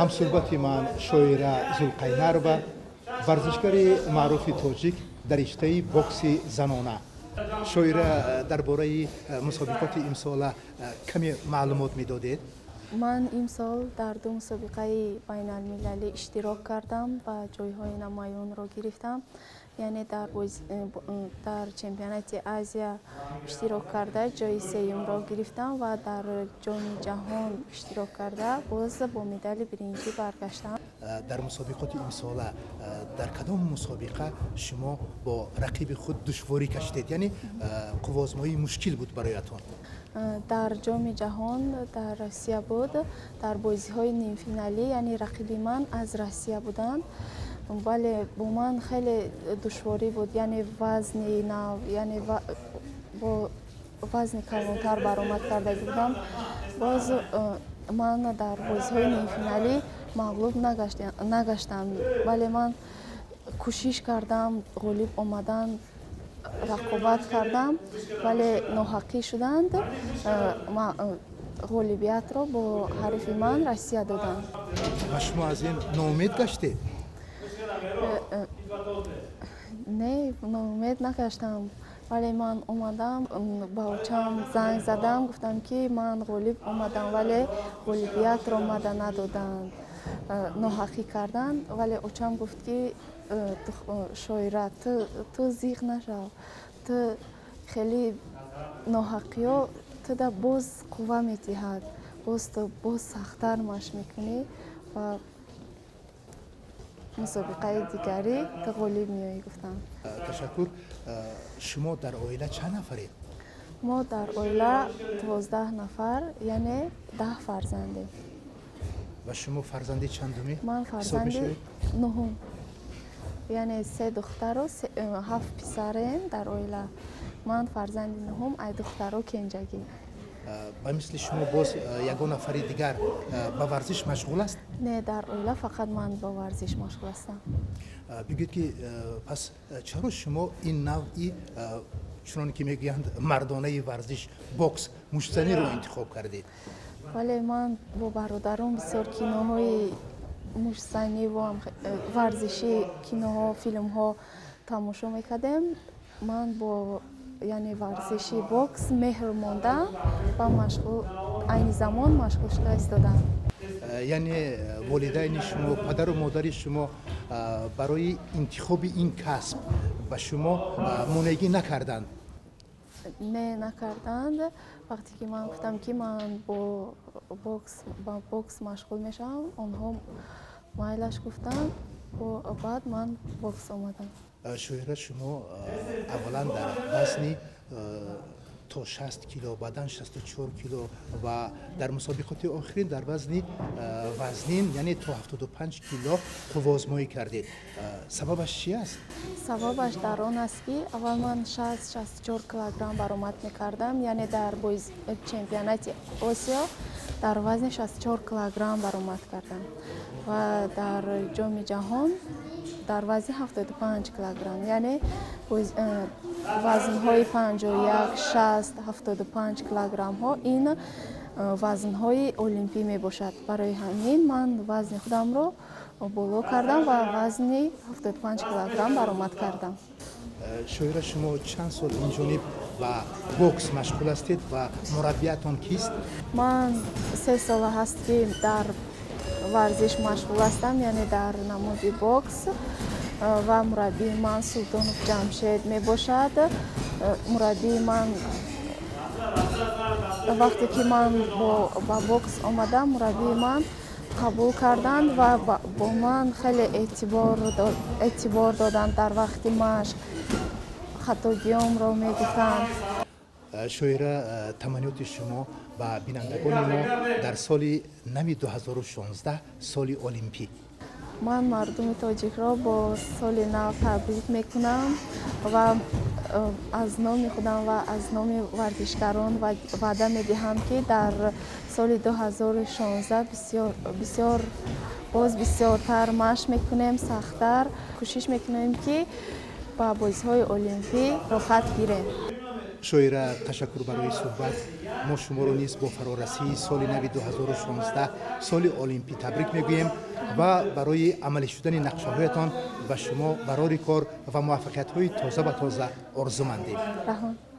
Ҳамсӯҳбати ман Шоира Зулқайнарова, варзишгари маъруфи тоҷик дар риштаи бокси занона. Шоира, дар бораи мусобиқоти имсола каме маълумот медодед? Ман имсол дар ду мусобиқаи байналмилалӣ иштирок кардам ва ҷойҳои намоёнро гирифтам. Яъне дар чемпионати Азия иштирок карда, ҷои сеюмро гирифтам ва дар Ҷоми ҷаҳон иштирок карда, боз бо медали биринҷӣ баргаштам. Дар мусобиқоти имсола дар кадом мусобиқа шумо бо рақиби худ душворӣ кашидед, яъне қувваозмоии мушкил буд бароятон? Дар Ҷоми ҷаҳон дар Россия буд, дар бозиҳои нимфиналӣ, яъне рақиби ман аз Россия буданд, вале бо ман хеле душворӣ буд, яъне вазни нав, яъне бо вазни калонтар баромад карда будам. Боз ман дар бозиҳои нимфиналӣ мағлуб нагаштам, вале ман кӯшиш кардам ғолиб омадан, рақобат кардам, вале ноҳаққӣ шуданд, ғолибиятро бо ҳарифи ман Россия доданд. Ва шумо аз ин ноумед гаштед? Не, ноумед нагаштам, вале ман омадам, ба очам занг задам, гуфтам, ки ман ғолиб омадам, вале ғолибиятро мада надоданд, ноҳаққӣ карданд. Вале очам гуфт, ки «Шоира, ту зиқ нашав, ту хеле ноҳаққиҳо туда боз қувва медиҳад, боз ту боз сахттар машқ мекунӣ ва мусобиқаи дигарӣ ту ғолиб меоӣ», гуфтам. Ташаккур. Шумо дар оила чанд нафаред? Мо дар оила 12 нафар, яъне 10 фарзандем. Ва шумо фарзанди чандумӣ Ман ҳисоб фарзанди мешавед? нуҳум, яъне се духтару ҳафт писарем дар оила. Ман фарзанди нуҳум, ай духтаро кенҷагӣ. Ба мисли шумо боз ягон нафари дигар ба варзиш машғул аст? Не, дар оила фақат ман ба варзиш машғул ҳастам. Бигӯед, ки пас чаро шумо ин навъи, чуноне ки мегӯянд, мардонаи варзиш, бокс, муштзаниро интихоб кардед? Вале ман бо бародарон бисёр киноҳои муштзаниву варзишӣ, киноҳо, филмҳо тамошо мекардем. Ман бо, яъне, варзиши бокс меҳр мондам ва машғул, айни замон машғул шуда истодам. Яъне волидайни шумо, падару модари шумо барои интихоби ин касб ба шумо монеагӣ накарданд? Не, накарданд. Вақте ки ман гуфтам, ки ман бо бокс машғул мешавам, онҳо майлаш гуфтанд. Баъд ман бокс омадам. Шоира, шумо аввалан дар вазни то 60 кило, баъдан 64 кило ва дар мусобиқоти охирин дар вазни вазнин, яъне то 75 кило қувваозмоӣ кардед. Сабабаш чи аст? Сабабаш дар он аст, ки аввал ман 60-64 килограмм баромад мекардам, яъне дар чемпионати Осиё дар вазни 64 килограмм баромад кардам ва дар Ҷоми ҷаҳон дар вазни 75 килограмм, яъне вазнҳои 51, 60, 75 килограммҳо ин вазнҳои олимпӣ мебошад. Барои ҳамин ман вазни худамро боло кардам ва вазни 75 килограмм баромад кардам. Шоира, шумо чанд сол инҷониб ба бокс машғул ҳастед ва мураббиятон кист? Ман 3 сола ҳаст, ки дар варзиш машғул ҳастам, яъне дар намуди бокс, ва мураббии ман Султонов Ҷамшед мебошад. Мураббии ман, вақте ки ман ба бокс омадам, мураббии ман қабул карданд ва бо ман хеле эътибор доданд, дар вақти машқ хатогиёмро мегуфтанд. Шоира, таманниёти шумо ба бинандагони мо дар соли нави 2016, соли олимпӣ? Ман мардуми тоҷикро бо соли нав табрик мекунам ва аз номи худам ва аз номи варзишгарон ваъда медиҳам, ки дар соли 2016 бисёр, боз бисёртар машқ мекунем, сахттар кӯшиш мекунем, ки ба бозиҳои олимпӣ роҳхат гирем. Шоира, ташаккур барои суҳбат. Мо шуморо низ бо фарорасии соли нави 2016, соли олимпӣ, табрик мегӯем ва барои амалӣ шудани нақшаҳоятон ба шумо барори кор ва муваффақиятҳои тоза ба тоза орзумандем. Раҳмат.